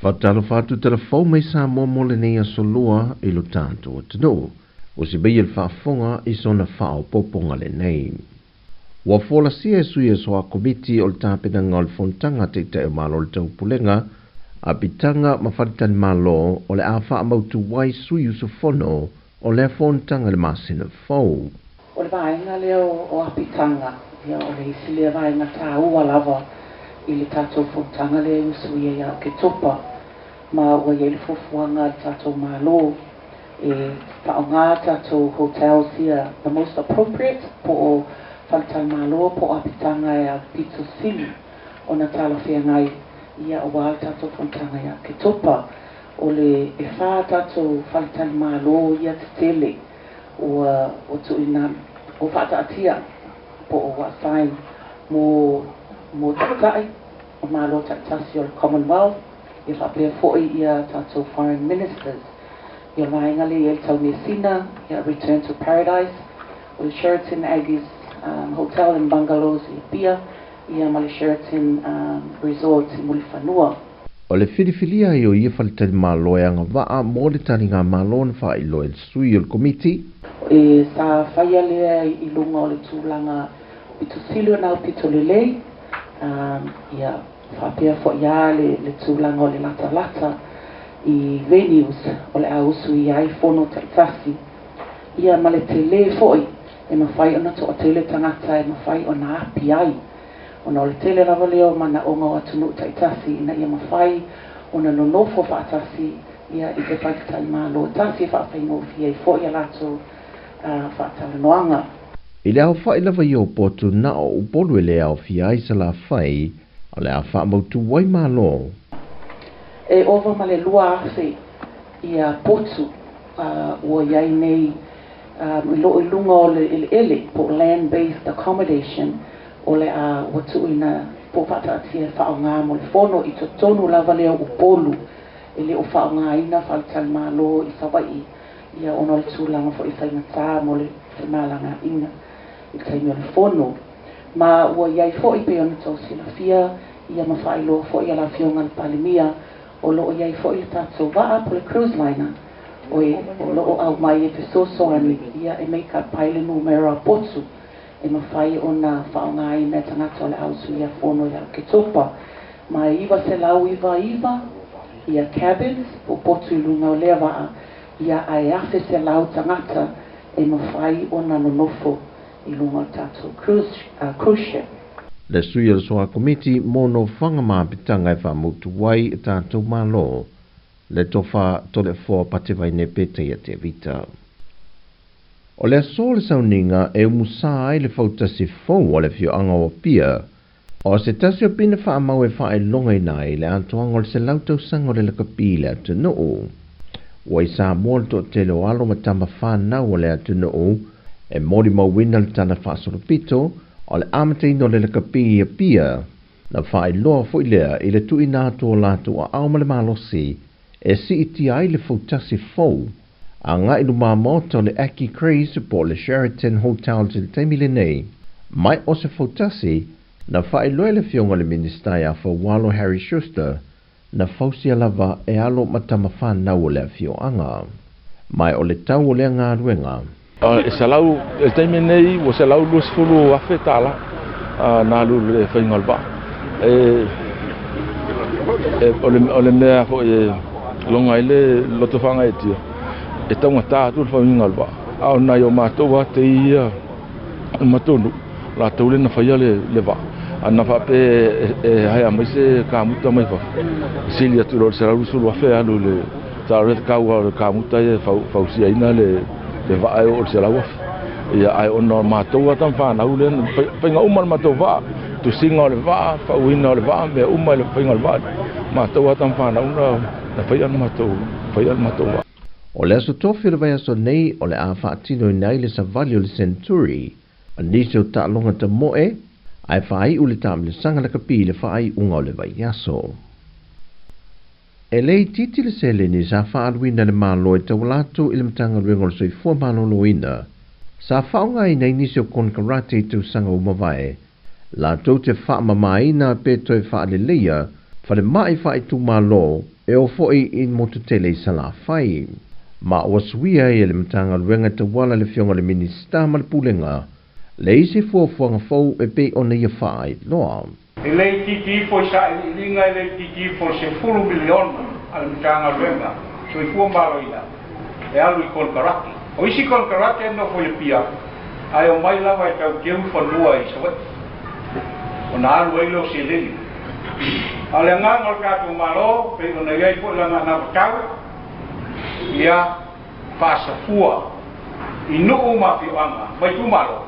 Faatalofa atu telefou mai Samoa mo lenei aso lua i lo tatou atunuu. Ua sibaia le faafofoga i sona faaopoopoga lenei. Ua folasia e sui o soa komiti o le tapenaga o le fonotaga a Taitai o Malo o le Taupulega, Apitaga ma Faletalimalo o le a faamautu ai sui usufono o lea fonotaga i le masina fou. O le vaega lea o apitaga, ia o le isi lea vaega taua lava i le tatou fonotaga lea e usuia ia Oketopa, ma ua i ai le fuafuaga a le tatou Malo e faaaoga tatou hotels ia the most appropriate po o faletalimalo po o apitaga e aupito sili ona talafeagai ia aua le tatou fonotaga ia Oketopa. O le e 4 tatou faletalimalo ia tetele ua tuuina ua faataatia po o ua assign mo taitai o Malo taitasi o le Commonwealth, ia faapea foi ia tatou foreign ministers. Ia o le vaega lea e i ai le Taumeasina, ia Return to Paradise, o le Sheraton Aggies Hotel and Bungalows i Apia, ia ma le Sheraton Resort i Mulifanua. O le filifilia ai o ia faletalimalo e agavaa mo le taligamalo na faailoa e le sui o le komiti. E sa faia lea i luga o le tulaga pito sili ona aupito lelei, ia faapea foi lava le tulaga o le latalata i venues o le a usuia ai fono taitasi, ia ma le tele foi e mafai ona toatele tagata e mafai ona api ai, ona o le tele lava lea o manaoga o atunuu taitasi ina ia mafai ona nonofo faatasi ia i se faletalimalo tasi e faafaigofie ai foi a latou faatalanoaga. I le aofai lava ia o potu na o Upolu e le aofia ai Salafai, o le a faamautu ai Malo. E ova ma le 2,000 ia potu ua i ai nei i loo i luga o le eleele po o land-based accommodation o le a ua tuuina po o faataatia e faaaoga mo le fono i totonu lava lea o Upolu e le o faaaogaina faletalimalo i Savaii ia ona o le tulaga foi faigata mo le femalagaaiga i le taimi o le fono. Ma ua i ai foi pei ona tou silafia ia ma faailoa foi a le Afioga i le Palemia o loo i ai foi le tatou vaa po o le cruise liner o loo aumai e fesoasoani ia e make up ai le numera o potu e mafai ona faaaogaina e tagata o le a usuia fono ia Oketopa. Ma e 999 ia cabins po o potu i luga o lea vaa ia ae 1,100 tagata e mafai ona nonofo i luga o le tatou cruise ship. Le sui o le soa komiti mo nofoaga ma apitaga e faamautu ai e tatou Malo le tofa Toleafoa Patevaine Taia Tevita. O le aso le sauniga e umusa ai le fautasi fou o le afioaga o Apia, o se tasi o pina faamau e faailogaina ai le atoaga o le 100 tausaga o le lakapi i le atunuu. Ua i Samoa le toatele o alo ma tama whanau o le atunuu e molimauina le tala faasolopito o le amataina o le lakapi i Apia, na faailoa foi lea i le tuuina atu o latou aao ma le malosi e siitia ai le fautasi fou agai i luma maota o le Aki Craze po o le Sheraton Hotel i le taimi lenei. Mai o se fautasi na faailoa e le afioga i le Minisita ia Faualo Harry Schuster na fausia lava e alo ma tama whanau o le afioaga. Mai o le tau o lea galuega. E selau, e taimi nei, ua $120,000 na alu i le faiga o le vaa. O le mea foi e loga ai le lotofaga e tia, e taugata atu le fauina o le vaa. A o nai o matou a te ia o matou nuu, latou le na faia le vaa. A na faape e haea mai se kamuta mai fafo, sili atu lo le $120,000 alu i le tala le kaua o le kamuta ia e fausiaina le vaa e oo i le 100,000. Ia ae ona o matou a tamawhanau le, faiga uma le matou vaa, tusiga o le vaa, fauina o le vaa, mea uma i le faiga o le vaa, matou a tamawhanau na faia le matou, faia le matou vaa. O le aso tofi o le vaiaso nei o le a faatinoina ai le savali o le Century, o nisi o taaloga tamoe, ae faaiu le taamilosaga lakapi i le faaiuga o le vaiaso. E le itiiti le seleni sa faaluina le Malo e tauala atu i le Matagaluega o le Soifua Maloloina, sa faaaogaina i nisi o konekarate i tausaga ua mavae, latou te faamamaina pe toe faaleleia falemai faaitumalo E oo foi i motu tele i Salafai. Ma ua suia ai e le Matagaluega e tauala i le Afioga i le Minisita ma le Pulega le isi fuafuaga fou e pei ona ia faailoa. E le itiiti ifo i sailiiliga, e le itiiti ifo i le $10 miliona a le Matagaluega Soifua Maloloina e alu i konekarate. O isi konekarate e nofo i Apia, ae omai lava e tauteu fanua i Savaii, ona alu ai lea o seleni. A o le agaga o le tatou Malo, pei ona i ai foi lana anavatau, ia faasafua i nuu ma afioaga ma itumalo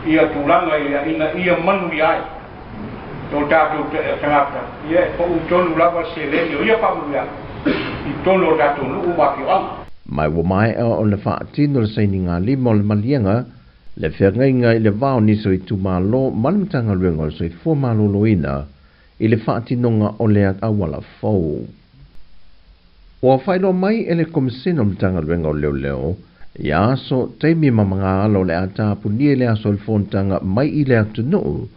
ia tulaga ia ina ia manuia ai o tatou tagata, ia e pau tonu lava le seleni o ia faamanuiaga i totonu o tatou nuu ma afioaga. Ma ua maea ona faatino le sainiga lima o le maliega le feagaiga i le va o nisi o itumalo ma le Matagaluega o le Soifua Maloloina i le faatinoga o le auala fou. Ua faailoa mai e le Komesina o le Matagaluega o Leoleo ia aso, taimi ma magaala o le a tapunia i le aso o le fonotaga mai i le atunuu,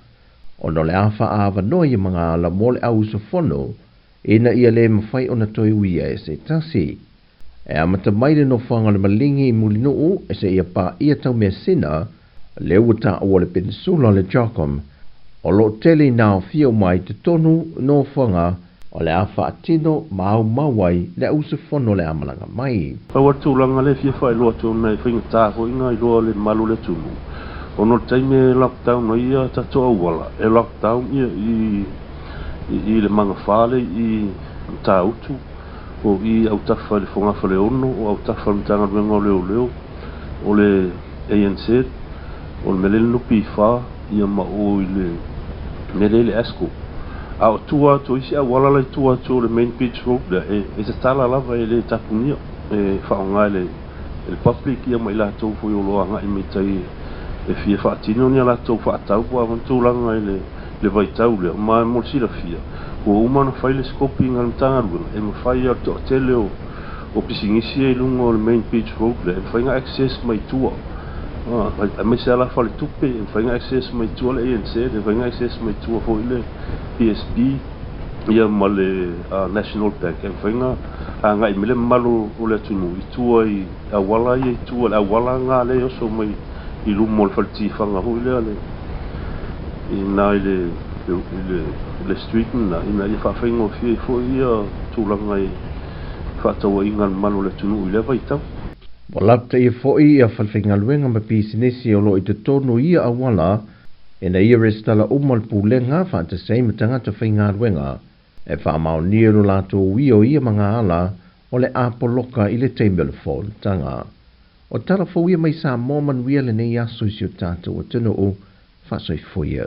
ona o le a faaavanoa ia magaala mo le au usufono ina ia le mafai ona toe uia e se tasi. E amata mai le nofoaga o le Maligi i Mulinuu e seia paia Taumeasina, lea ua taua le Peninsula o le Jocom, o lo o tele ina aofia uma ai i totonu nofoaga o le a faatino ma aumau ai le au usufono o le a malaga mai. Pau lava le tulaga lea e fia faailoa atu ona e faigata foi ona iloa le mamalu o le atunuu, ona o le taimi e lockdown ai ia tatou auala, e lockdown ia i i le magafa lea i Matautu, o i autafa i le Fogafaleono, o autafa i le Matagaluega o Leoleo, o le ANZ, o le mea lea i le NPF, ia ma o i le mea lea i le ASCO. A o tua atu o isi auala la i tua atu o le main beach road lea, e tatala lava e le tapunia, e faaaoga e le public ia ma i latou foi o lo o agai mai tai e fia faatino ni a latou faatau po o a tulaga i le vaitau lea. Ma mo le silafia, ua uma ona fai le scoping a le Matagaluega, e mafai lava le toatele o pisinisi ia i luga o le main beach road lea, e mafai ona access mai tua, aemaise lava faletupe, e mafai ona access mai tua le ANZ, e mafai ona access mai tua foi le PSB ia ma le National Bank, e mafai ona agai mai le mamalu o le atunuu i tua i auala ia i tua, le auala lena lea e oso mai i luma o le faletifaga foi lea le i na i le street lena, ina ia faafaigofie ai foi ia tulaga i faatauaiga a le mamalu o le atunuu i lea vaitau. Ua lapataia foi ia falefaigaluega ma pisinisi o lo o i totonu o ia auala ina ia resitala uma i le pulega faatasi ai ma tagata faigaluega e faamaonia lo latou uia o ia magaala o le a poloka i le taimi o le fonotaga. O tala fou ia mai Samoa, manuia lenei aso i si o tatou atunuu. Faasoifua ia.